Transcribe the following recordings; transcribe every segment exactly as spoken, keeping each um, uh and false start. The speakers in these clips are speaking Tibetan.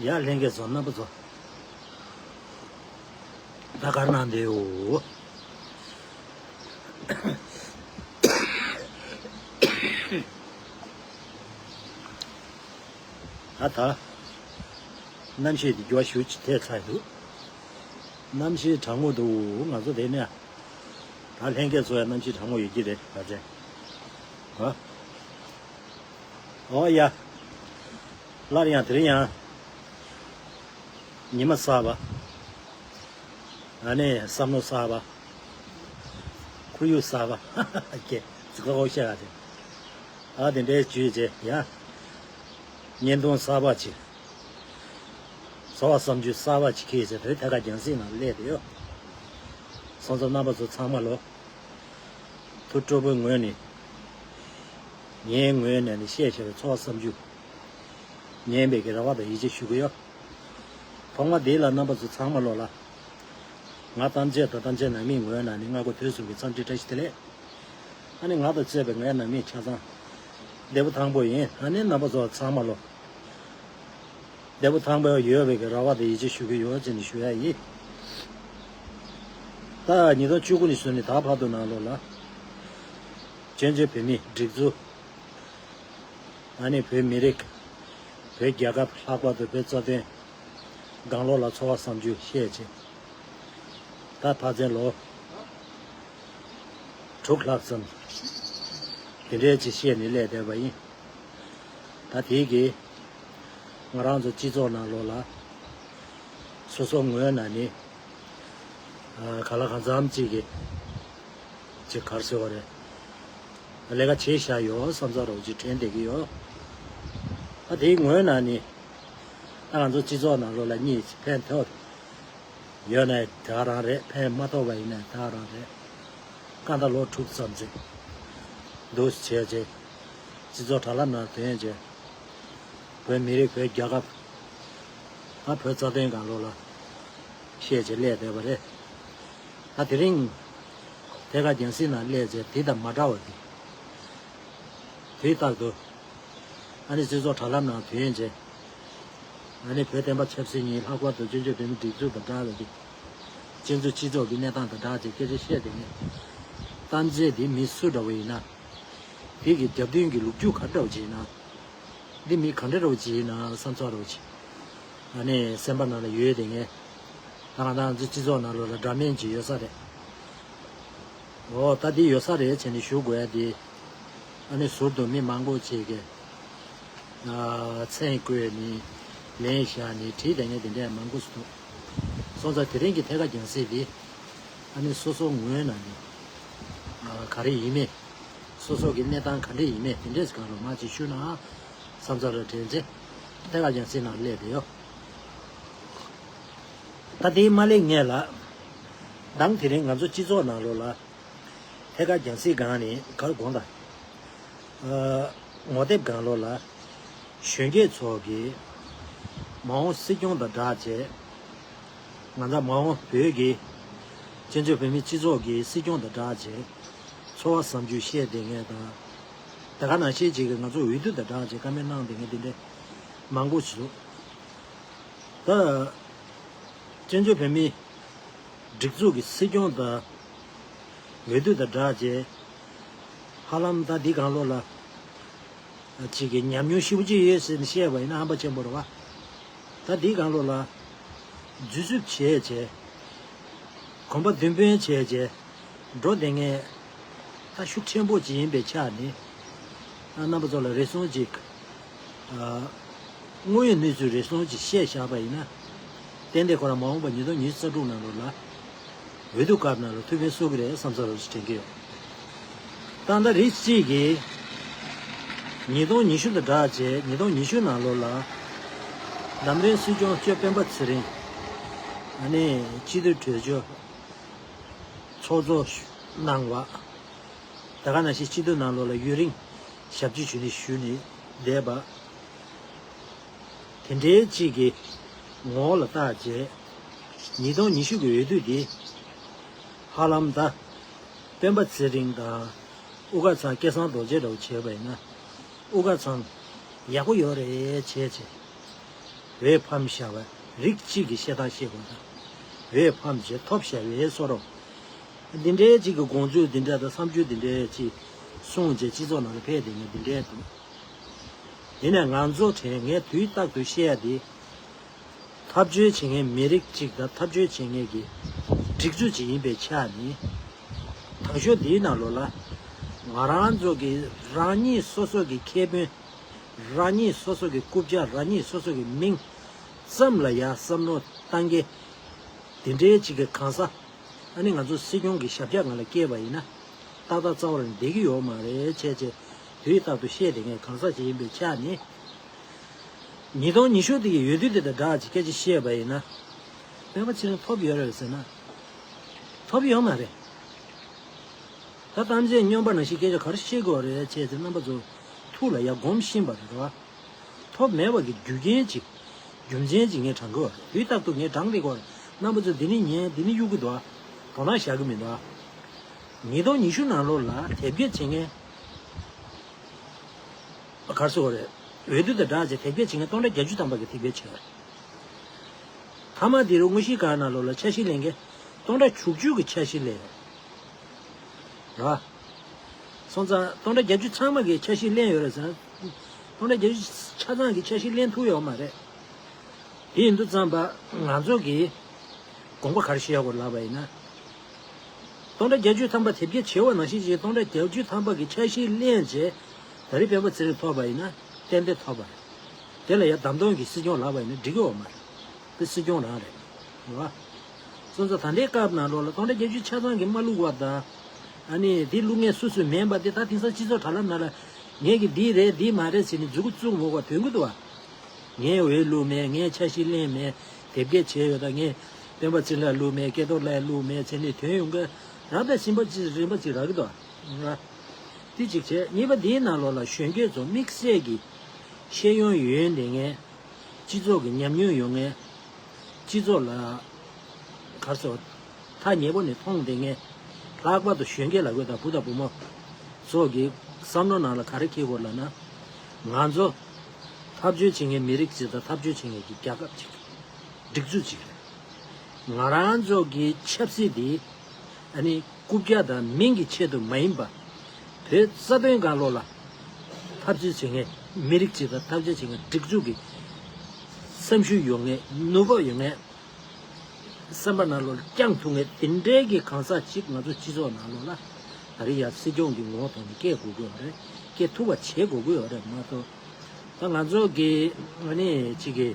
ཡ་ལྷན་རྒྱས་ཚོ་རྣམ་པ་ཚོ། ད་གར་གནང་བསྡད་ཡོད། ཨ་ད། གནམ་གཤིས་དེ་འགྱུར་བ་ཞེ་པོ་ཅིག་ཐེབས་ཚར་འདུག་གནམ་གཤིས་གྲང་མོ་འདུག་ང་ཚོ་དེ་ནས། ད་ལྷན་རྒྱས་ཚོ་ཡང་གནམ་གཤིས་གྲང་མོ་ཡོད་ཀྱི་རེད་ད་ཚེ། ཨ། ཨོ་ཡ། སླར་ཡང་དེ་རིང་ཡང་། ཉི་མ་གསར་པ། ཨ་ནི་བསམ་བློ་གསར་པ། ཁོར་ཡུག་གསར་པ། ཀྱེ། ཚིག་ཐོག་བཤད་ཡ་དེ། ཨ་དེ་འདྲའི་བརྗོད་བྱས་ཡ། བརྙན་ཐུང་གསར་པ་ཅིག་ཚོར་བ་བསམ་ཚུལ་གསར་པ་ཅིག་ཁྱེར་བྱས་བོད་ཐད་ཀར་རྒྱང་སྲིང་ནང་སླེབས་བསྡད་ཡོད། སོང་ཙང་རྣམ་པ་ཚོ་ཚང་མ་ལོ། ཐུགས་སྤྲོ་པོའི་ངོས་ནས། ངའི་ངོས་ནས་ནི་བཤད་བཞག་པའི་ཚོར་བ་བསམ་ཚུལ། ཉན་པའི་གི་རེ་བ་དང་ཡིད་ཆེས་ཞུ་གི་ཡོད། ཐོག་མ་དེ་ལ་རྣམ་པ་ཚོ་ཚང་མ་ལོ་ལ། ང་ཐམས་ཅད་དང་ཐམས་ཅད་ནང་མིའི་ངོས་ནས་ནི་སྔ་དགོང་དུས་གསུམ་གྱི་འཚམས་འདྲི་བཀྲ་ཤིས་བདེ་ལེགས། ཨ་ནི་ང་དང་བཅས་པའི་ངའི་ནང་མི་ཆ་ཚང་། འདས་པོ་ཐང་པོ་ཡིན། ཨ་ནི་རྣམ་པ་ཚོ་ཚང་མ་ལོ། འདས་པོ་ཐང་པོ་ཡོད་པའི་གི་རེ་བ་དང་ཡིད་ཆེས་ཞུ་གི་ཡོད་ཅེས་ནི་ཞུ་ཡ་ཡིན། ད་ཉིས་སྟོང་བཅུ་དགུ་ནས་བཟུང་ནས་ད་བར་དུ་ནང་ལོགས་ལ། བཙན་བྱོལ་བོད་མིའི་སྒྲིག་འཛུགས། ཨ་ནི་བོད་མི་རིགས། བོད་རྒྱལ་ཁབ་ལྷག་པར་དུ་བོད་རྩ་དོན་སྒང་ལོགས་ལ་ཚོར་བ་བསམ་ཚུལ་བཤད་ཅིང་། ད་ཕར་ཚུར་ལོ་དྲུག་ལྷག་ཙམ་དེ་འདྲའི་ཅིག་བཤད་ནས་སླེབས་བསྡད་པ་ཡིན། ད་དེའི་གི་ང་རང་ཚོ་སྤྱི་ཚོགས་ནང་ལོགས་ལ་སོ་སོ་ངོས་ནས་ནི་ཨ་གང་ལ་གང་འཚམ་ཅིག་གི་ཅིག་ག་རེ་ཟེར་བ་རེད། ལས་ཀ་བྱས་བཞག་ཡོད་བསམ་ཚོར་རོགས་ཅིག་དྲན་བསྡད་ཀྱི་ཡོད། ཨ་དེའི་ངོས་ནས་ནི་ད་ང་ཚོ་སྤྱི་ཚོགས་ནང་ལོགས་ལ་གཉིས་ཕན་ཐོགས་ཡོད་ན་ད་ག་རང་རེད། ཕན་མ་ཐོགས་པ་ཡིན་ན་ད་ག་རང་རེད། སྐབས་ད་ལོ་དྲུག་ཙམ་ཅིག་འདུག་བྱས་རྗེས་སྤྱི་ཚོགས་དྲ་ལམ་ནང་ཐོན་རྗེས་བོད་མི་རིགས་བོད་རྒྱལ་ཁབ་ཨ་བོད་རྩ་དོན་སྒང་ལོགས་ལ་བཤད་རྗེས་སླེབས་བསྡད་པ་རེད། ད་དེ་རིང་ཐད་ཀར་རྒྱང་སྲིང་ནང་སླེབས་རྗེས་དེ་དང་མ་འདྲ་བ་དེ་དུས་རྟག་ཏུ་ཨ་ནི་སྤྱི་ཚོགས་དྲ་ལམ་ནང་ཐོན་རྗེས། ཨ་ནི་བོད་བསྟན་པ་ཆབ་སྲིད་གཉིས་ལྷག་པར་དུ་བཙན་བྱོལ་བོད་མིའི་སྒྲིག་འཛུགས་དང་སྦྲགས་པའི་གི་སྤྱི་ཚོགས་སྤྱི་ཚོགས་ཀྱི་གནས་སྟངས་དང་སྦྲགས་བྱས་སྐད་ཆ་བཤད་དེ་ནས་གཏམ་བཤད་དེ་མི་སུ་འདྲ་བོ་ཡིན་ན་དེ་གི་རྒྱབ་མདུན་གྱི་ལོ་རྒྱུས་ག་འདྲ་བོ་ཅིག་ཡིན་ན་འདི་མི་ག་འདྲ་འདྲ་བོ་ཅིག་ཡིན་ན་བསམ་ཚོར་འདྲ་བོ་ཅིག་ཨ་ནི་སེམས་པ་ནང་ལ་ཡོད་དེ་ངས་ད་ག་ད་ང་ཚོ་སྤྱི་ཚོགས་ནང་ལོགས་ལ་འདྲ་མིན་ཅིག་ཡོད་ས་རེད། འོ་ད་འདི་ཡོད་ས་རེད་བྱས་ནས་ཞུ་དགོས་ཡ་དེ། ཨ་ནི་ཟུར་དུ་མི་མང་པོ་ཅིག་གིས་ཨ་མཚན་བཀོད་ནས་ལན་བཞག་ནས་བྲིས་བསྡད་མཁན་དེ་འདྲ་མང་པོ་ཞིག་འདུག་སོང་ཙང་དེ་རིང་གི་ཐད་ཀར་རྒྱང་སྲིང་འདི་ཨ་ནི་སོ་སོ་ངོས་ནས་ནི་ཨ་ག་རེ་ཡིན་མིན། སོ་སོ་གི་གནས་སྟངས་ག་འདྲ་ཡིན་མིན་དེ་འདྲས་གང་རུང་མ་ཅིག་ཞུ་ན་བསམ་ཚོར་རེ་དྲན་ཚེ་ཐད་ཀར་རྒྱང་སྲིང་ནང་སླེབས་བསྡད་ཡོད། ད་དེའི་མ་སླེབས་སྔོན་ལ། མདང་དེ་རིང་ང་ཚོ་སྤྱི་ཚོགས་ནང་ལོགས་ལ། ཐད་ཀར་རྒྱང་སྲིང་སྒང་ནས་ག་རེ་དགོངས་དག་ཨ་ངོ་དེབ་སྒང་ལོགས་ལ། གཞོན་སྐྱེས་ཚོ་གིས་མ་འོངས་སྲིད་སྐྱོང་དང་སྦྲགས་བྱས། ང་ཚོ་མ་འོངས་བོད་ཀྱི་བཙན་བྱོལ་བོད་མིའི་སྤྱི་ཚོགས་ཀྱི་སྲིད་སྐྱོང་དང་སྦྲགས་བྱས། ཚོར་བ་བསམ་ཚུལ་བཤད་བསྡད་མཁན་དང་། དེ་ག་ནང་བཞིན་ཅིག་གིས་ང་ཚོ་འོས་བསྡུ་དང་སྦྲགས་བྱས་བཀའ་མོལ་གནང་བསྡད་མཁན་དེ་འདྲ་མང་པོ་ཞིག་འདུག་ད་བཙན་བྱོལ་བོད་མིའི་སྒྲིག་འཛུགས་ཀྱི་སྲིད་སྐྱོང་དང་འོས་བསྡུ་དང་སྦྲགས་བྱས། ཧ་ལམ་ད་འདི་སྒང་ལོགས་ལ་ཅིག་གི་ཉམས་མྱོང་ཞེ་པོ་ཅིག་ཡོད་ཟེར་ནས་བཤད་པ་ཡིན་ན་ཧམ་པ་ཆེན་པོ་རེད་བ། ད་འདི་སྒང་ལོགས་ལ་འཛུལ་ཞུགས་བྱས་བྱས། གོམ་པ་མདུན་སྤོས་བྱས་བྱས། འགྲོ་བསྡད་མཁན་ད་ཤུགས་ཆེན་པོ་ཅིག་ཡིན་པའི་ཆ་ནས། རྣམ་པ་ཚོ་ལ་རེ་ཟུང་ཅིག་ཨ། དངོས་ཡོད་གནས་ཚུལ་རེ་ཟུང་ཅིག་བཤད་བཞག་པ་ཡིན་ན། ཏན་ཏན་ཁོ་རང་མ་འོངས་པ་ཉིས་སྟོང་ཉི་ཤུ་རྩ་དྲུག་ནང་ལོགས་ལ། འོས་བསྡུ་སྐབས་ནང་ལ་ཐུགས་ཕན་གསོས་ཀྱི་རེད་བསམ་ཚོར་རོགས་ཞིག་དྲན་གྱི་ཡོད། ད་ལྟ་རེས་གཅིག་གིས། ཉིས་སྟོང་ཉི་ཤུ་དང་སྦྲགས་བྱས་ཉིས་སྟོང་ཉི་ཤུ་ནང་ལོགས་ལ། འདམ་རིན་སྲིད་སྐྱོང་གཙོས་སྤེན་པ་ཚེ་རིང་། ཨ་ནི་སྤྱི་འཐུས་གྲོས་ཆོད་ཚོགས་གཙོ་གནང་བ། ད་ག་ནང་བཞིན་སྤྱི་འཐུས་ནང་ལོགས་ལ་ཡུན་རིང་ཞབས་ཕྱི་ཞུ་ནས་ཞུ་ནས་བསྡད་པ། དེ་འདྲའི་གཅིག་གི་ངོ་བོ་ལ་བལྟས་རྗེས། ཉིས་སྟོང་ཉི་ཤུ་གི་འོས་བསྡུ་འདི། ཧ་ལམ་ད། སྤེན་པ་ཚེ་རིང་དང་། དབུ་དཀར་ཚང་སྐལ་བཟང་རྡོ་རྗེ་འདྲ་བོ་བྱས་པ་ཡིན་ན། དབུ་དཀར་ཚང་ཡག་པོ་ཡོད་རེད་བྱས་བྱས། འོས་འཕམ་བཞག་པ་རིགས་གཅིག་གི་བཤད་སྟངས་བཤད་དགོས་དང་། འོས་འཕམ་བྱས་ཐོབ་བཞག་པའི་བཟོ་འདྲ། འདི་འདྲའི་གཅིག་གི་དགོངས་ཚུལ་འདི་འདྲ་དང་བསམ་ཚུལ་འདི་འདྲའི་གཅིག་གསུངས་བྱས་སྤྱི་ཚོགས་ནང་ལ་ཕེབས་བསྡད་མཁན་འདི་འདྲའི་འདུག་དེ་ནས་ང་ཚོ་དྲན་ངས་དུས་རྟག་ཏུ་བཤད་ཡ་འདི། འཐབ་རྩོད་བྱེད་མཁན་མི་རིགས་གཅིག་དང་འཐབ་རྩོད་བྱེད་མཁན་གྱི་སྒྲིག་འཛུགས་ཅིག་ཡིན་པའི་ཆ་ནས། དང་ཤོས་འདིའི་ནང་ལོགས་ལ་ང་རང་ཚོ་གི་རང་ཉིད་སོ་སོ་གི་ཁེ་ཕན། རང་ཉིད་སོ་སོ་གི་རྐུབ་བཀྱག་རང་ཉིད་སོ་སོ་གི་མིང་ཙམ་ལ་ཡ་བསམ་བློ་བཏང་མཁན་འདི་འདྲའི་གཅིག་གི་གང་ཟག་ཨ་ནི་ང་ཚོ་སྲིད་སྐྱོང་གི་ཞབས་ཕྱི་ནང་ལ་བསྐྱལ་བ་ཡིན་ན། ཏག་ཏག་རྩ་བ་རང་བསྡད་ཀྱི་ཡོད་མ་རེད་བྱས་བྱས་དུས་རྟག་ཏུ་བཤད་བསྡད་མཁན་གང་ཟག་ཅིག་ཡིན་པའི་ཆ་ནས། ཉིས་སྟོང་ཉི་ཤུ་དེ་གི་འོས་བསྡུ་དེ་དང་སྦྲགས་ཅིག་སྐད་ཆ་བཤད་པ་ཡིན་ན། སྤེན་པ་ཚེ་རིང་ཐོབ་ཡོད་རེད་ཟེར་ན། ཐོབ་ཡོད་མ་རེད། ད་ཐམས་ཅད་སྨྱོན་པ་ནང་བཞིན་སྐད་ཆ་ག་རེ་བཤད་དགོས་རེད་བྱས་ཚེ་རྣམ་པ་ཚོ་ཐུགས་ལ་ཡ་སྒོམ་ཤེས་པ་རེད་བ། ཐོབ་མེད་པ་གི་རྒྱུ་རྐྱེན་ཅིག་རྒྱུ་མཚན་ཅིག་ངས་དྲང་གི་ཡོད་རེད། དུས་རྟག་ཏུ་ངས་དྲང་བསྡད་ཀྱི་ཡོད་རེད། རྣམ་པ་ཚོ་འདི་ནི་ཉན་འདི་ནི་གཡུག་གི་འདུག་ཨ། དོ་སྣང་བཞག་གི་མི་འདུག་ཨ། ཉིས་སྟོང་ཉི་ཤུ་ནང་ལོགས་ལ་དེབ་སྐྱེལ་བྱེད་མཁན་ག་རེ་ཟེར་དགོས་རེད། འོས་བསྡུ་དང་སྦྲགས་བྱས་དེབ་སྐྱེལ་བྱེད་མཁན་སྟོང་ཕྲག་བརྒྱད་ཅུ་ཐམ་པ་གི་དེབ་སྐྱེལ་བྱས་པ་རེད། མཐའ་མ་དེ་རུ་དངོས་གཞིའི་སྒང་ནང་ལོགས་ལ་འཆར་གཞི་ལེན་མཁན་སྟོང་ཕྲག་དྲུག་ཅུ་གི་འཆར་གཞི་ལེན་ཡོད་རེད། སོང་ཙང་སྟོང་ཕྲག་བརྒྱད་ཅུ་ཚང་མ་གི་འཆར་གཞི་ལེན་ཡོད་རེད་ཟེར་ན། སྟོང་ཕྲག་བརྒྱད་ཅུ་ཆ་ཚང་གི་འཆར་གཞི་ལེན་ཐུབ་ཡོད་མ་རེད། དེ་ཡིན་དུས་ཙམ་པ་ང་ཚོ་གི་དགོངས་པ་ག་རེ་བཞེས་ཡོད་དགོས་ལབ་པ་ཡིན་ན། སྟོང་ཕྲག་བརྒྱད་ཅུ་ཐམ་པ་དེབ་སྐྱེལ་བྱས་པ་ནང་བཞིན་གྱི་སྟོང་ཕྲག་བརྒྱད་ཅུ་ཐམ་པ་གི་འཆར་གཞི་ལེན་བྱས། ད་རེས་སྤེན་པ་ཚེ་རིང་ཐོབ་པ་ཡིན་ན་ཏན་ཏན་ཐོབ་པ་རེད། དེ་ལ་ཡ་བདམས་ཐོན་གྱི་སྲིད་སྐྱོང་ལབ་པ་ཡིན་ན་འགྲིག་གི་ཡོད་མ་རེད། དེ་སྲིད་སྐྱོང་རང་རེད། རེད་བ། སོང་ཙང་ད་ལྟའི་སྐབས་ནང་ལོགས་ལ་སྟོང་ཕྲག་བརྒྱད་ཅུ་ཆ་ཚང་གི་མ་བླུགས་པ་དང་། ཨ་ནི་དེ་བླུགས་མཁན་སུ་སུ་མིན་པ་དེ་ད་དེང་སང་སྤྱི་ཚོགས་དྲ་ལམ་ནང་ལ་ངས་ཀྱི་འདི་རེད་འདི་མ་རེད་ཟེར་ནས་མཛུབ་གུ་བཙུགས་མོ་བ་དོན་གི་འདུག་བ། ངས་འོས་བླུགས་མེད། ངས་འཆར་གཞི་ལེན་མེད། དེབ་སྐྱེལ་བྱས་ཡོད། ད་ངས་སྤེན་པ་ཚེ་རིང་ལ་བླུགས་མེད། སྐལ་རྡོར་ལ་བླུགས་མེད་ཟེར་ནས་དོན་ཡོང་གི་རང་དང་སེམས་པ་ཅི་རིམ་པ་ཅིག་རག་གི་འདུག་ཨ། དེ་གཅིག་བྱས། གཉིས་པ་དེའི་ནང་ལོགས་ལ་གཞོན་སྐྱེས་ཚོ་དམིགས་བསལ་གྱི་ཤེས་ཡོན་ཡོན་ལྡན་མཁན། སྤྱི་ཚོགས་ཀྱི་ཉམས་མྱོང་ཡོད་མཁན། སྤྱི་ཚོགས་ལ་ག་རེ་ཟེར། ཐག་ཉེ་པོ་ནས་མཐོང་བསྡད་མཁན། ལྷག་པར་དུ་གཞོན་སྐྱེས་ལབ་དགོས་དང་བུ་དང་བུ་མོ་ཚོ་གི་བསམ་བློ་ནང་ལ་ག་རེ་འཁྱེར་དགོས་ལབ་ན། ང་ཚོ་འཐབ་རྩོད་བྱེད་མཁན་མི་རིགས་གཅིག་དང་འཐབ་རྩོད་བྱེད་མཁན་གྱི་རྒྱལ་ཁབ་ཅིག་སྒྲིག་འཛུགས་ཅིག་རེད། ང་རང་ཚོ་གི་ཆབ་སྲིད་འདི་ཨ་ནི་རྐུབ་བཀྱག་དང་མིང་གི་ཆེད་དུ་མ་ཡིན་པ། བོད་རྩ་དོན་སྒང་ལོགས་ལ་འཐབ་རྩོད་བྱེད་མཁན་མི་རིགས་གཅིག་དང་འཐབ་རྩོད་བྱེད་མཁན་སྒྲིག་འཛུགས་ཀྱི་བསམ་ཤུགས་ཡོད་མཁན། ནུས་པ་ཡོད་མཁན། བསམ་པ་ནང་ལོགས་ལ་བཅངས་ཐུབ་མཁན་དེ་འདྲའི་གི་གང་ཟག་ཅིག་ང་ཚོ་སྤྱི་ཚོགས་ནང་ལོགས་ལ་ད་རེས་ཡ་སྲིད་སྐྱོང་གི་ངོ་བོ་ཐོག་ནས་སྐྱེལ་དགོས་ཀྱི་ཡོད་རེད། སྐྱེལ་ཐུབ་པ་བྱེད་དགོས་ཀྱི་ཡོད་རེད་མ་གཏོགས། ད་ང་ཚོ་གི་ཨ་ནི་གཅིག་གི་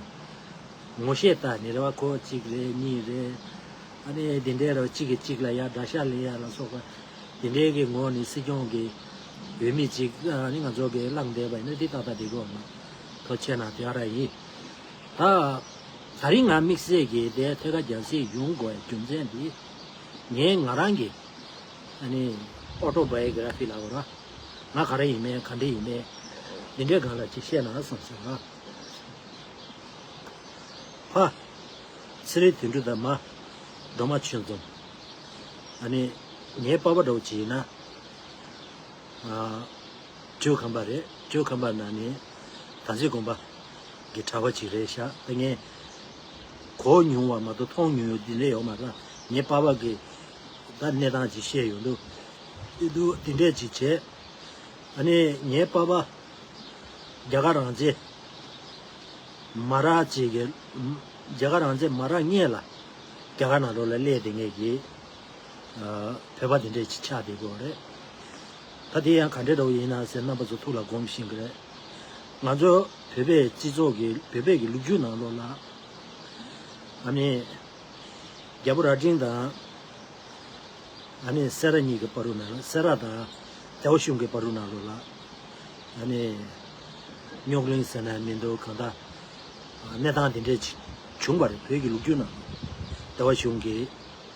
ངོ་ཤེས་ལྟ་ནི་རེད་བ། ཁོ་གཅིག་རེད་གཉིས་རེད། ཨ་ནི་དེ་འདྲའི་རེད་བ། གཅིག་གིས་གཅིག་ལ་ཡ་དགྲ་ཤ་ལེན་ཡ་ལ་སོགས་པ་དེ་འདྲའི་གི་ངོ་ནས་སྲིད་སྐྱོང་གི་འོས་མི་གཅིག་ཨ་ནི་ང་ཚོ་གི་བླངས་བསྡད་པ་ཡིན་ན་དེ་ཏག་ཏག་འགྲིག་གི་ཡོད་མ་རེད། ཐུགས་རྗེ་ཆེ་གནང་དེ་ག་རང་ཡིན། ད་ད་རིང་ང་དམིགས་བསལ་གྱིས་དེ་ཐད་ཀར་རྒྱང་སྲིང་ཡོང་དགོས་པའི་རྒྱུ་མཚན་འདི། ངས་ང་རང་གི་ཨ་ནི་ཨོ་ཊོ་བྷའི་ཡོ་གྷི་ར་ཕི་ལབ་དགོས་ར། ང་ག་རེ་ཡིན་མིན་ག་འདྲ་ཡིན་མིན་འདི་འདྲའི་སྒང་ལ་ཅིག་བཤད་ན་བསམ་སོང་ང་། ཕ། ཚེ་རིང་དོན་གྲུབ་དང་མ། སྒྲོལ་མ་ཆོས་འཛོམས། ཨ་ནི་ངའི་པ་ཕ་འདྲ་བོ་ཅིག་ཡིན་ན། ཨ། སྤྲེའུ་ཁམས་པ་རེད། སྤྲེའུ་ཁམས་པ་ནང་ནས་དར་རྩེ་དགོན་པ་གི་གྲྭ་པ་ཅིག་རེད་ཤག་ད་ངས་གོ་མྱོང་བ་མ་གཏོགས་མཐོང་མྱོང་ཡོད་འདི་འདྲ་ཡོད་མ་རེད། ངའི་པ་ཕ་གི་ད་གནས་སྟངས་ཅིག་བཤད་ཡོང་དུས། དེ་དུས་དེ་འདྲས་ཅིག་བྱས། ཨ་ནི་ངའི་པ་ཕ་རྒྱ་གར་རང་བཙན་མ་རག་ཅིག་གི། རྒྱ་གར་རང་བཙན་མ་རག་སྔོན་ལ་རྒྱ་གར་ནང་ལོགས་ལ་སླེབས་བསྡད་མཁན་གྱི་བོད་པ་དེ་འདྲས་ཅིག་ཆགས་བསྡད་ཡོད་རེད། ད་དེ་ཡང་ག་འདྲས་འདྲ་བོ་ཡིན་ན་ཟེར་རྣམ་པ་ཚོ་ཐུགས་ལ་སྒོམ་ཤེས་ཀྱི་རེད། ང་ཚོ་བོད་པའི་སྤྱི་ཚོགས་ཀྱི་བོད་པའི་གི་ལོ་རྒྱུས་ནང་ལོགས་ལ། ཨ་ནི་རྒྱལ་པོ་རྭ་སྒྲེང་དང་། ཨ་ནི་སེ་ར་གཉིས་ཀྱི་བར་དུ་ནང་ལ། སེ་ར་དང་རྒྱལ་བ་གཞུང་གི་བར་དུ་ནང་ལོགས་ལ། ཨ་ནི་རྙོག་གླེང་ཟེར་ན་མི་འདུག་གང་ལྟར་གནས་སྟངས་འདི་འདྲས་ཅིག་བྱུང་བ་རེད། བོད་ཀྱི་ལོ་རྒྱུས་ནང་ལ། རྒྱལ་བ་གཞུང་གིས་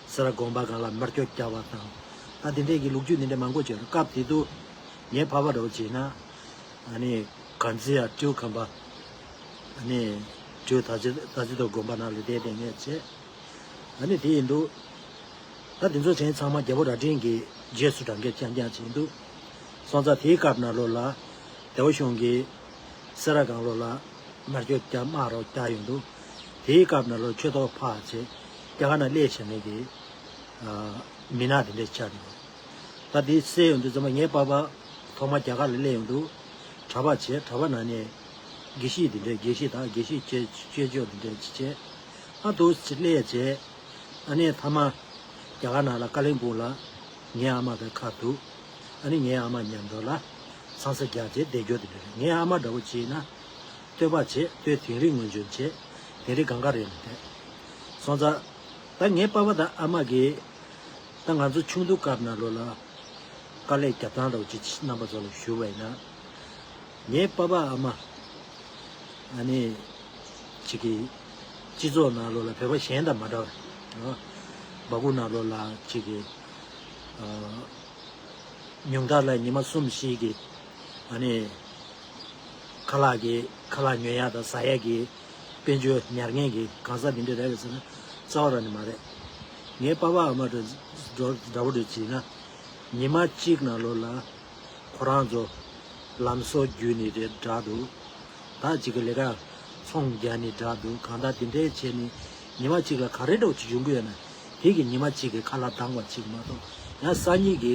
སེ་ར་དགོན་པ་སྒང་ལ་མེ་སྒྱོགས་བརྒྱབ་པ་དང་། ད་འདི་འདྲས་ཀྱི་ལོ་རྒྱུས་འདི་འདྲས་མང་པོ་བྱུང་རེད། སྐབས་དེ་དུས་ངའི་ཕ་ཕ་འདྲ་བོ་བྱས་ན། ཨ་ནི་གང་ཚེ་ཡ་སྤྲེའུ་ཁམས་པ། ཨ་ནི་སྤྲེའུ་དར་རྩེ་དར་རྩེ་དགོན་པ་ནང་ལ་བསྡད་བསྡད་མཁན་བྱས། ཨ་ནི་དེ་ཡིན་དུས། ད་དེ་ཚོ་དྲན་ཚང་མ་རྒྱལ་པོ་རྭ་སྒྲེང་གི་རྗེས་སུ་འབྲང་མཁན་རྐྱང་རྐྱང་ཅིག་ཡིན་དུས། སོང་ཙང་དེའི་སྐབས་ནང་ལོགས་ལ་རྒྱལ་བ་གཞུང་གིས་སེ་ར་སྒང་ལོགས་ལ་ དམར་ཤོག་རྒྱ་དམག་རོགས་རྒྱག་ཡོང་དུས། དེའི་སྐབས་ནང་ལོགས་ཆོས་ཐོག་ཕར་བྱས་རྒྱ་གར་ནང་སླེབས་བྱས་ནས་ཀྱི་མི་ནག་དེ་འདྲས་ཆགས་འདུག་ད་དེ་སེལ་ཡོང་དུས་ཙམ་པ་ངའི་པ་ཕ་ཐོག་མ་རྒྱ་གར་ལ་སླེབས་ཡོང་དུས། གྲྭ་པ་བྱས། གྲྭ་པ་ནང་ནས་དགེ་བཤེས་དེ་འདྲས། དགེ་བཤེས་དང་དགེ་བཤེས་གཅེན་གཅེན་གཅུང་དེ་འདྲས་བྱས། ཨ་འདུག་སེ་སླེབས་བྱས། ཨ་ནི་མཐའ་མ་རྒྱ་གར་ནང་ལ་ཀ་ལིང་སྦུག་ལ་ངའི་ཨ་མ་དང་ཁ་ཐུག་ཨ་ནི་ངའི་ཨ་མ་མཉམ་དུ་ལ་འཚང་ས་རྒྱག་བྱས་བསྡད་རྒྱུ་དེ་འདྲ་རེད། ངའི་ཨ་མ་འདྲ་བོ་བྱས་ན་སྟོན་པ་བྱས། སྟོད་དིང་རི་ངོས་འཛིན་བྱས། དིང་རི་གངས་དཀར་རི་ལ་བསྡད་སོང་ཙང་། ད་ངའི་པ་ཕ་དང་ཨ་མ་གིས་ད་ང་ཚོ་ཆུང་དུས་སྐབས་ནང་ལོགས་ལ་དཀའ་ལས་རྒྱབ་སྟངས་འདྲ་བོ་ཅིག་རྣམ་པ་ཚོ་ལ་ཞུས་པ་ཡིན་ན། ངའི་པ་ཕ་ཨ་མ་ཨ་ནི་ཅིག་གི་སྤྱི་ཚོགས་ནང་ལོགས་ལ་བོད་པ་གཞན་དང་མ་འདྲ་བ། སྦ་ཁུག་ནང་ལོགས་ལ་ཅིག་གི་ཨ་ཉུང་མཐའ་ལ་ཉི་མ་གསུམ་བཞི་གི་ཨ་ནི་ཁ་ལག་གི་ཁ་ལག་ཉོ་ཡག་དང་ཟ་ཡག་གི་དཔལ་འབྱོར་ཉར་མཁན་གྱི་གང་ཟག་འདི་འདྲ་རེད་པས་ཟེར་ན་རྩ་བ་རང་ནས་མ་རེད། ངའི་པ་ཕ་ཨ་མ་འདྲ་འདྲ་འདྲ་བོ་འདྲ་བྱས་ན་ཉི་མ་གཅིག་ནང་ལོགས་ལ་ཁོ་རང་ཚོ་ལམ་བཟོ་བརྒྱུད་ནས་རེད་འདྲ་འདུག་ད་ཅིག་གི་ལས་ཀ་ཚོང་རྒྱག་ནས་འདྲ་འདུག་གང་ལྟར་དེ་འདྲའི་བྱས་ནས་ཉི་མ་གཅིག་ལ་ག་རེ་འདྲ་བོ་ཅིག་ཡོང་གི་ཡོད་ན་དེ་གི་ཉི་མ་གཅིག་གི་ཁ་ལག་འདང་བ་ཅིག་མ་གཏོགས། ཡང་སང་ཉིན་གྱི་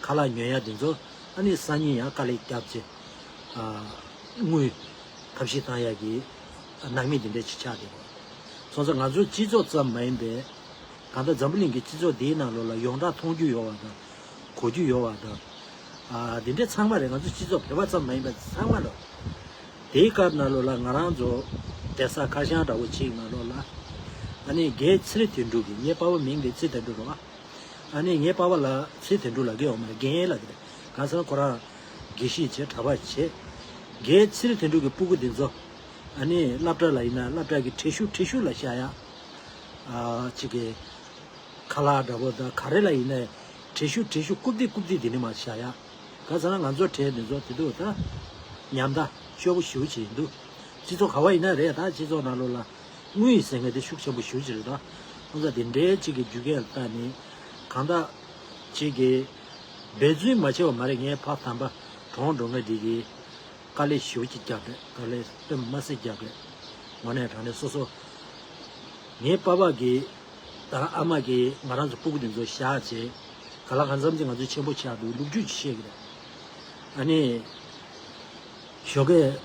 ཁ་ལག་ཉོ་ཡག་དེ་ཚོ་ཨ་ནི་སང་ཉིན་ཡང་དཀའ་ལས་བརྒྱབ་བྱས། ཨ། དངུལ་ཐབས་ཤེས་བཏང་ཡག་གི་ནང་མི་དེ་འདྲ་ཅིག་ཆགས་བསྡད་པ། སོང་ཙང་ང་ཚོའི་སྤྱི་ཚོགས་ཙམ་མ་ཡིན་པའི་གང་ལྟར་འཛམ་བུ་གླིང་གི་སྤྱི་ཚོགས་འདིའི་ནང་ལོགས་ལ་ཡོངས་གྲགས་མཐོང་རྒྱུ་ཡོད་པ་དང་གོ་རྒྱུ་ཡོད་པ་དང་། ཨ། འདི་འདྲ་ཚང་མ་རེད། ང་ཚོའི་སྤྱི་ཚོགས་བོད་པ་ཙམ་མ་ཡིན་པ་ཚང་མ་ལོ། དེའི་སྐབས་ནང་ལོགས་ལ་ང་རང་ཚོ་བསྡད་ས་ཁ་བྱང་འདྲ་བོ་ཅིག་ནང་ལོགས་ལ་ཨ་ནི་རྒན་ཚེ་རིང་དོན་གྲུབ་ཀྱི། ངའི་པ་ཕ་མིང་དེ་ཚེ་དོན་གྲུབ་རེད་པ། ཨ་ནི་ངའི་པ་ཕ་ལ་ཚེ་དོན་གྲུབ་ལབ་ཀྱི་ཡོད་མ་རེད། རྒན་ལབ་ཀྱི་རེད། གང་ཟེར་ན་ཁོ་རང་དགེ་བཤེས་བྱས། གྲྭ་པ་བྱས། རྒན་ཚེ་རིང་དོན་གྲུབ་ཀྱི་སྤུ་གུ་འདི་ཚོ་ཨ་ནི་སློབ་གྲྭ་ལ་ཡིན་ན་སློབ་གྲྭ་གི་བྲེལ་ཤུགས་བྲེལ་ཤུགས་ལ་བཞག་ཡག་ཨ། ཅིག་གི་ཁ་ལག་འདྲ་པོ་དང་ག་རེ་ལ་ཡིན་ནའི་བྲེལ་ཤུགས་བྲེལ་ཤུགས་རྐུབ་སྟེགས་རྐུབ་སྟེགས་འདི་ནས་མར་བཞག་ཡག་གང་ཟེར་ན་ང་ཚོ་གྲས་འདི་ཚོ་དེ་དུས་ད་ཉམ་ཐག་སྐྱོ་པོ་ཞེ་པོ་ཅིག་འདུག་སྤྱི་ཚོགས་ག་བ་ཡིན་ན་རེད། ད་སྤྱི་ཚོགས་ནང་ལོགས་ལ་དངུལ་ཟེར་མཁན་དེ་ཤུགས་ཆེན་པོ་ཞེ་པོ་ཅིག་རེད། ད་ཁོང་ཚོ་དེ་འདྲའི་ཅིག་གི་རྒྱུ་རྐྱེན་ལ་བརྟེན་ནས་གང་ལྟར་ཅིག་གི་འབད་བརྩོན་མ་བྱས་པ་མ་རེད། ངའི་ཕ་དམ་པ་གྲོངས་འགྲོ་མཁན་འདི་གིས་དཀའ་ལས་ཞེ་པོ་ཅིག་བརྒྱབ་རེད། དཀའ་ལས་དཔེ་མ་སྲིད་བརྒྱབ་རེད། དངོས་གནས་དྲང་གནས་སོ་སོ། ངའི་པ་ཕ་གིས་དང་ཨ་མ་གིས་ང་རང་ཚོ་སྤུ་གུ་དེ་ཚོ་བཞག་བྱས། ག་ལ་གང་འཚམ་ཅིག་ང་ཚོ་ཆེན་པོ་ཆགས་འདུག་ལོ་རྒྱུས་ཅིག་བཤད་ཀྱི་རེད། ཨ་ནི། ཞོགས་ཀས་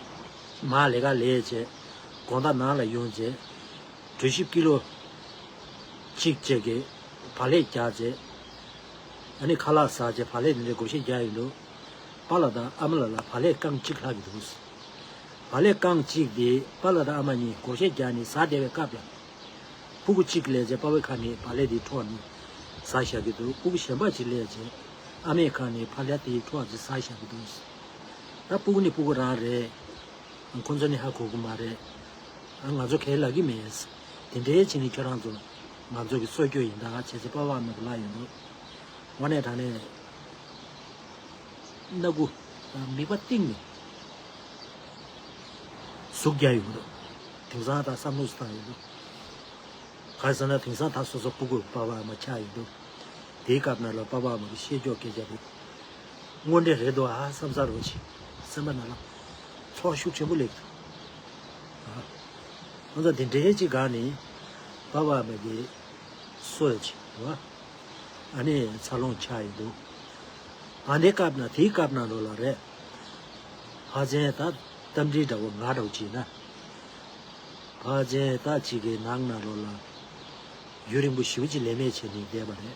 མར་ལས་ཀ་ལས་བྱས། དགོང་དག་ནང་ལ་ཡོང་བྱས། གྲོ་ཞིབ་ཀི་ལོ་གཅིག་བཅས་ཀྱི་བག་ལེབ་རྒྱག་བྱས། ཨ་ནི་ཁ་ལག་ཟ་བྱས་བག་ལེབ་དེ་འདྲའི་བགོ་བཤའ་རྒྱག་ཡོང་དུས། པཱ་ལགས་དང་ཨ་མ་ལགས་ལ་བག་ལེབ་རྐང་གཅིག་ལྷག་གི་འདུག་བག་ལེབ་རྐང་གཅིག་དེ་པཱ་ལགས་དང་ཨ་མ་གཉིས་བགོ་བཤའ་རྒྱག་ནས་ཟ་བསྡད་པའི་སྐབས་ལ། སྤུ་གུ་གཅིག་སླེབས་བྱས་པ་ཕའི་ཁ་ནས་བག་ལེབ་དེ་འཕྲོག་ནས་ཟ་བཞག་གི་འདུག་སྤུ་གུ་གཞན་པ་གཅིག་སླེབས་བྱས་ཨ་མའི་ཁ་ནས་བག་ལེབ་དེ་འཕྲོག་བྱས་ཟ་བཞག་གི་འདུག་ད་སྤུ་གུ་ནི་སྤུ་གུ་རང་རེད། ཁོ་ཚོ་ནི་ཧ་གོ་གི་མ་རེད། ང་ཚོ་གང་ཡང་ལབ་ཀྱི་མེད། དེ་འདྲའི་བྱས་ནས་ཁྱོད་རང་ཚོ་ང་ཚོ་གི་སྲོག་སྐྱོབ་ཡིན་ད་བྱས་ཚེ་པ་ཕ་མ་གི་ལབ་ཡོང་དུས། དངོས་གནས་དྲང་གནས་སྣ་ཁུག་མིད་པ་གཏིང་ནས་ཟུག་རྒྱག་ཡོང་གི་འདུག་དེང་སང་ད་བསམ་བློ་བཏང་ཡོང་དུས། གང་ཟེར་ན་དེང་སང་ད་སོ་སོ་སྤུ་གུ་པ་ཕ་མ་ཆགས་ཡོང་དུས། དེའི་སྐབས་ནང་ལ་པ་ཕ་མ་གི་བཤད་ཕྱོགས་སྐད་ཆ་དེ་དངོས་འབྲེལ་རེད་འདུག་ཨ་བསམ་ས་རོ་ཆེ། སེམས་པ་ནང་ལ་ཚོར་ཤུགས་ཆེན་པོ་སླེབས་འདུག་ཨ། ང་ཚོ་དེ་འདྲའི་ཅིག་སྒང་ནས་པ་ཕ་མ་གི་སྲོག་ཅིག་རེད་བ། ཨ་ནི་འཚར་ལོངས་ཆགས་ཡོང་དུས། ཨ་འདའི་སྐབས་ན་དེའི་སྐབས་ནང་ལོགས་ལ་རེད། ཕ་ཆེན་ད་རྟ་མགྲིན་འདྲ་བོ་ང་འདྲ་བོ་བྱས་ན། ཕ་ཆེན་ད་ཅིག་གི་ནང་ན་ལོགས་ལ་ཡུན་རིང་པོ་ཞེ་པོ་ཅིག་ལས་མེད་བྱས་ནས་བསྡད་པ་རེད།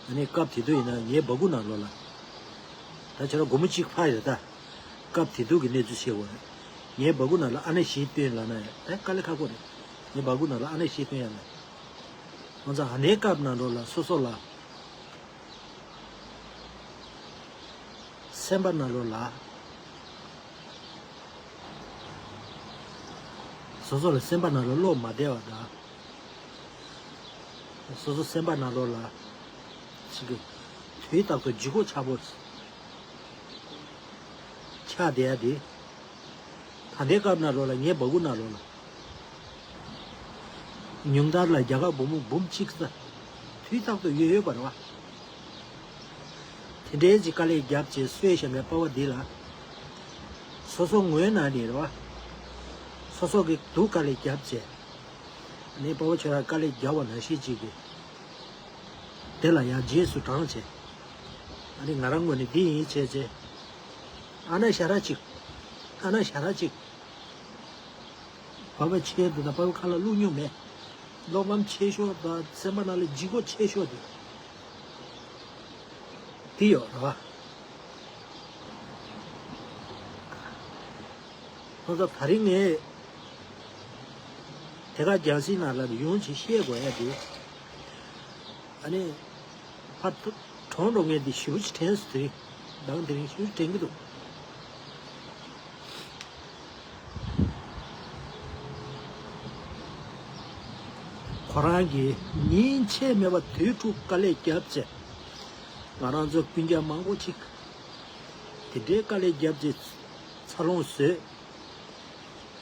ཨ་ནི་སྐབས་དེ་དུས་ཡིན་ན་ངའི་སྦ་ཁུག་ནང་ལོགས་ལ། ད་ཁྱོད་རང་སྒོར་མོ་གཅིག་ཕར་རེད་ད། སྐབས་དེ་དུས་ཀྱི་གནས་ཚུལ་བཤད་དགོས་རེད། ངའི་སྦ་ཁུག་ནང་ལ་ཨ་ནེ་བཞི་བཏོན་ལབ་ན་ཡང་ཨེ་དཀའ་ལས་ཁག་པོ་རེད། ངའི་སྦ་ཁུག་ནང་ལ་ཨ་ནེ་བཞི་བཏོན་ཡ་ལ། ང་ཚོ་ཨ་ནེའི་སྐབས་ནང་ལོགས་ལ་སོ་སོ་ལ། སེམས་པ་ནང་ལོགས་ལ། སོ་སོ་ལ་སེམས་པ་ནང་ལོགས་བློ་མ་བདེ་བ་དང་། སོ་སོ་སེམས་པ་ནང་ལོགས་ལ། ཅིག་གི་དུས་རྟག་ཏུ་ལྗིད་ཁོག་ཆགས་པོ་ཆགས་བསྡད་ཡ་དེ། ད་ལྟའི་སྐབས་ནང་ལོགས་ལ་ངའི་སྦ་ཁུག་ནང་ལོགས་ལ། ཉུང་མཐར་ལ་རྒྱ་གར་སྒོར་མོ་འབུམ་གཅིག་ཙམ་དུས་རྟག་ཏུ་ཡོད་ཡོད་པ་རེད་བ། དེ་འདྲའི་ཅིག་དཀའ་ལས་བརྒྱབ་བྱས་གསོས་བཞག་མཁན་པ་ཕ་འདི་ལ། སོ་སོ་ངོས་ནས་ནི་རེད་བ། སོ་སོ་གི་སྡུག་དཀའ་ལས་བརྒྱབ་བྱས། ཨ་ནི་པ་ཕ་ཁྱོད་རང་དཀའ་ལས་བརྒྱབ་པ་ནང་བཞིན་ཅིག་གི། དེ་ལ་ཡང་རྗེས་སུ་འབྲངས་བྱས། ཨ་ནི་ང་རང་ངོས་ནས་འདི་ཡིན་བྱས་བྱས། ཨ་ན་ཞ་ར་ཅིག་ཨ་ན་ཞ་ར་ཅིག་པ་ཕ་ཆེ་འདུག་ད་པ་ཕ་ཁ་ལ་བླུག་མྱོང་མེད། བློ་ཕམ་ཆེ་ཤོས་དང་སེམས་པ་ནང་ལ་ལྗིད་ཁོག་ཆེ་ཤོས་དེ། དེ་ཡོད་རེད་བ། ཁོང་ཚོ་ད་རིང་ངས་དེ་ག་རྒྱང་སྲིང་ནང་ལ་ཡོང་ཅིག་བཤད་དགོས་ཡ་དེ། ཨ་ནི། ཕར་གྲོངས་འགྲོ་མཁན་དེ་ཞེ་པོ་ཅིག་དྲན་སོང་དེ་རིང་། མདང་དེ་རིང་ཞེ་པོ་ཅིག་དྲན་གྱི་འདུག་ཁོ་རང་གིས་ཉིན་ཕྱེད་མེད་པར་དུས་དྲུག་དཀའ་ལས་བརྒྱབ་བྱས། ང་རང་ཚོ་སྤུན་ཀྱག་མང་པོ་ཅིག་དེ་འདྲའི་དཀའ་ལས་བརྒྱབ་བྱས་འཚར་ལོངས་བཟོས།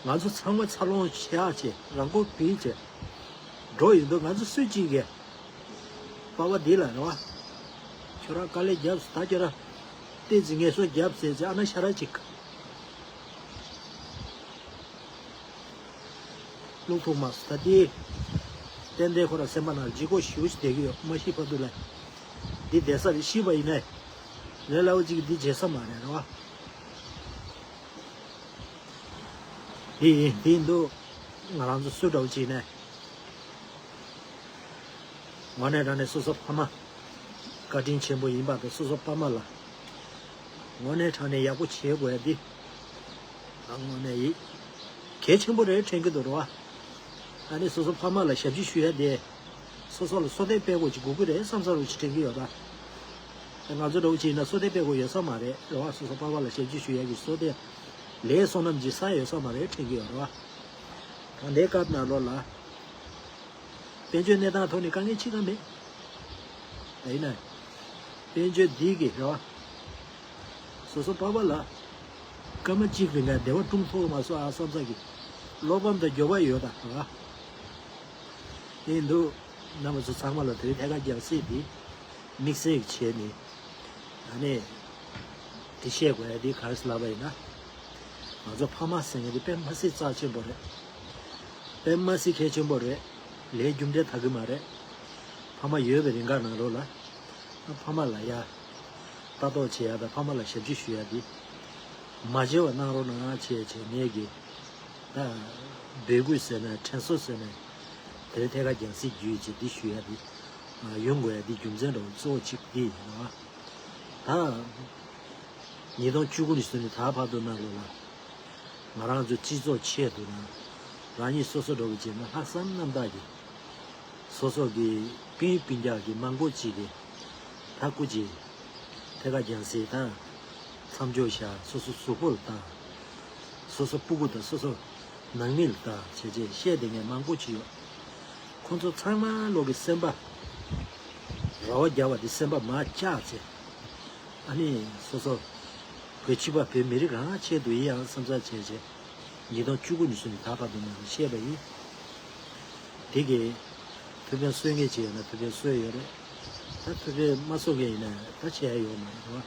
ང་ཚོ་ཚང་མ་འཚར་ལོངས་བྱས་བྱས་རང་མགོ་སྒུར་བྱས་འགྲོ་ཡོང་དུས། ང་ཚོ་སུ་གཅིག་གིས་པ་ཕ་འདི་ལ་རེད་བ། ཁྱོད་རང་དཀའ་ལས་བརྒྱབ་སོང་། ད་ཁྱོད་རང་ཏོག་ཙམ་ངལ་གསོ་བརྒྱབ་ཟེར་བྱས་ཨ་ན་ཞ་ར་ཅིག་བླུག་ཐུབ་མ་སོང་། ད་དེ་ཏན་ཏན་ཁོ་རང་སེམས་པ་ནང་ལྗིད་ཁོག་ཞེ་པོ་ཞིག་བསྡད་ཀྱི་ཡོད། མ་ཤི་བར་དུ་ལ་འདི་བསྡད་ས་རེད། ཤི་བ་ཡིན་ནའི་ལས་སླ་པོ་ཅིག་གིས་འདི་བརྗེད་ས་མ་རེད། རེད་བ། དེ་ཡིན་དེ་ཡིན་དུས་ང་རང་ཚོ་སུ་འདྲ་བོ་ཅིག་ཡིན་ནའི། དངོས་གནས་དྲང་གནས་སོ་སོ་ཕ་མ་བཀའ་དྲིན་ཆེན་པོ་ཡིན་པ་དང་། སོ་སོ་ཕ་མ་ལ་དངོས་གནས་དྲང་གནས་ཡག་པོ་བྱེད་དགོས་ཡ་འདི་ང་དངོས་གནས་ཡིད་གལ་ཆེན་པོ་རེད་དྲན་གྱི་འདུག་རེད་བ། ཨ་ནི་སོ་སོ་ཕ་མ་ལ་ཞབས་ཕྱི་ཞུ་ཡ་དེ་སོ་སོ་ལ་བསོད་བདེ་སྤེལ་དགོས་ཅིག་དགོས་ཀྱི་རེད་བསམ་ས་རུ་ཅིག་དྲན་གྱི་ཡོད་ད། ང་ཚོ་འདྲ་བོ་ཅིག་ཡིན་ན་བསོད་བདེ་སྤེལ་དགོས་ཡོད་ས་མ་རེད། རེད་བ། སོ་སོ་ཕ་མ་ལ་ཞབས་ཕྱི་ཞུ་ཡ་གི་བསོད་བདེ་ལས་བསོད་ནམས་ཀྱི་ས་ཡོད་ས་མ་རེད་དྲན་གྱི་ཡོད་རེད་བ། ད་ལྟའི་སྐབས་ནང་ལོགས་ལ། དཔལ་འབྱོར་གནས་སྟངས་ཐོག་ནས་དཀའ་ངལ་ཅི་ཙམ་མེད། ཡིན་ན། དཔལ་འབྱོར་འདི་གི་རེད་བ། སོ་སོ་པ་ཕ་ལ། སྐར་མ་གཅིག་རིང་ག་བདེ་བ་སྒྲུང་ཐོག་མ་སོང་ཨ་བསམ་ས་གི། བློ་ཕམ་དང་འགྱོད་པ་ཡོད་ད་རེད་བ། ཡིན་འདུག་རྣམ་པ་ཚོ་ཚང་མ་ལ་དེ་རིང་ཐད་ཀར་རྒྱང་སྲིང་འདི། དམིགས་བསལ་གྱི་བྱས་ནས། ཨ་ནི། དེ་བཤད་དགོས་ཡ་དེ་ག་རེ་ལབ་པ་ཡིན་ན། ང་ཚོ་ཕ་མ་ཟེར་མཁན་དེ་དཔེ་མ་སྲིད་རྩ་ཆེན་པོ་རེད། དཔེ་མ་སྲིད་གལ་ཆེན་པོ་རེད། ལས་རྒྱུ་འབྲས་ད་གི་མ་རེད། ཕ་མ་ཡོད་པའི་རིང་ག་ནང་ལོགས་ལ། ཕ་མ་ལ་ཡ། ལྟ་རྟོག་བྱེད་ཡ་དང་ཕ་མ་ལ་ཞབས་ཕྱི་ཞུ་ཡ་དེ། མ་བརྗེད་པ་གནང་རོགས་གནང་བྱས་བྱས་ངས་ཀྱི། ད། འབོད་སྐུལ་ཟེར་ན་དྲན་གསོ་ཟེར་ན། དེ་རིང་ཐད་ཀར་རྒྱང་སྲིང་བརྒྱུད་བྱས་འདི་ཞུ་ཡ་དེ། ཡོང་དགོས་ཡ་དེ་རྒྱུ་མཚན་འདྲ་བོ་གཙོ་བོ་གཅིག་དེ་ཡིན་ནོ། ད། ཉིས་སྟོང་བཅུ་དགུ་ནས་བཟུང་ནས་ད་བར་དུ་ནང་ལོགས་ལ། ང་རང་ཚོ་སྤྱི་ཚོགས་ཆེད་དུ་དང་། རང་ཉིད་སོ་སོ་འདྲ་བོ་བྱས་ན་ལྷག་བསམ་རྣམ་དག་གིས། སོ་སོ་གི་སྤུན་སྤུན་ཀྱག་གི་མང་པོ་ཅིག་གི་ཐ་སྐུ་ཅིག་ཐད་ཀར་རྒྱང་སྲིང་དང་། མཚམས་འཇོག་བྱ། སོ་སོ་གཟུགས་པོ་ལ་བལྟ། སོ་སོ་སྤུ་གུ་དང་སོ་སོ་ནང་མི་ལ་བལྟ་བྱས་བྱས་བཤད་བསྡད་མཁན་མང་པོ་ཅིག་ཡོད། ཁོང་ཚོ་ཚང་མ་ལོག་གི་སེམས་པ་ར་བ་རྒྱབ་པ་དེ་སེམས་པ་མར་བཅག་བྱས། ཨ་ནི་སོ་སོ་བོད་སྤྱི་པ་བོད་མི་རིགས་རང་ཆེད་དུ་ཡིན་ཡང་བསམ་ཚར་བྱས་བྱས། ཉིས་སྟོང་བཅུ་དགུ་ནས་བཟུང་ནས་ད་བར་དུ་ང་ཚོ་བཤད་པ་ཡིན། དེ་གས་ཐུགས་ཕན་གསོས་མཁན་ཅིག་ཡོད་ན་ཐུགས་ཕན་གསོས་ཡོད་རེད། ད་ཐུགས་ཕན་མ་གསོས་མཁན་ཡིན་ན་ད་བྱས་ཡ་ཡོད་མ་རེད་བ།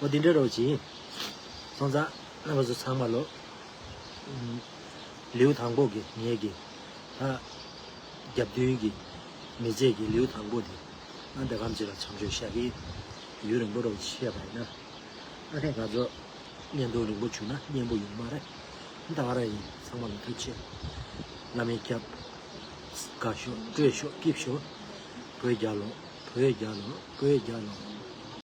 འོ་དེ་འདྲ་རོགས་གྱིས། སོང་ཙང་རྣམ་པ་ཚོ་ཚང་མ་ལོ། ལེའུ་དང་པོ་གི་ངེད་ཀྱི་ད་རྒྱབ་མདུན་གྱི་མི་ཚེ་གི་ལེའུ་དང་པོ་དེ་ང་འདྲ་གམ་ཅིག་ལ་མཚམས་འཇོག་བཞག་གི་ཡུན་རིང་པོ་རོགས་བྱས་པ་ཡིན་ན། ཨ་ནི་ང་ཚོ་བརྙན་ཐུང་རིང་པོ་བྱུང་ན་སྙན་པོ་ཡོང་མ་རེད། ད་ག་རང་ཡིན། ཚང་མ་ལ་ཐུགས་རྗེ་ཆེ། བླ་མའི་སྐྱབས། དགའ་ཤོག་སྤྲོ་ཤོག་སྐྱིད་ཤོག་བོད་རྒྱལ་ལོ། བོད་རྒྱལ་ལོ། བོད་རྒྱལ་ལོ།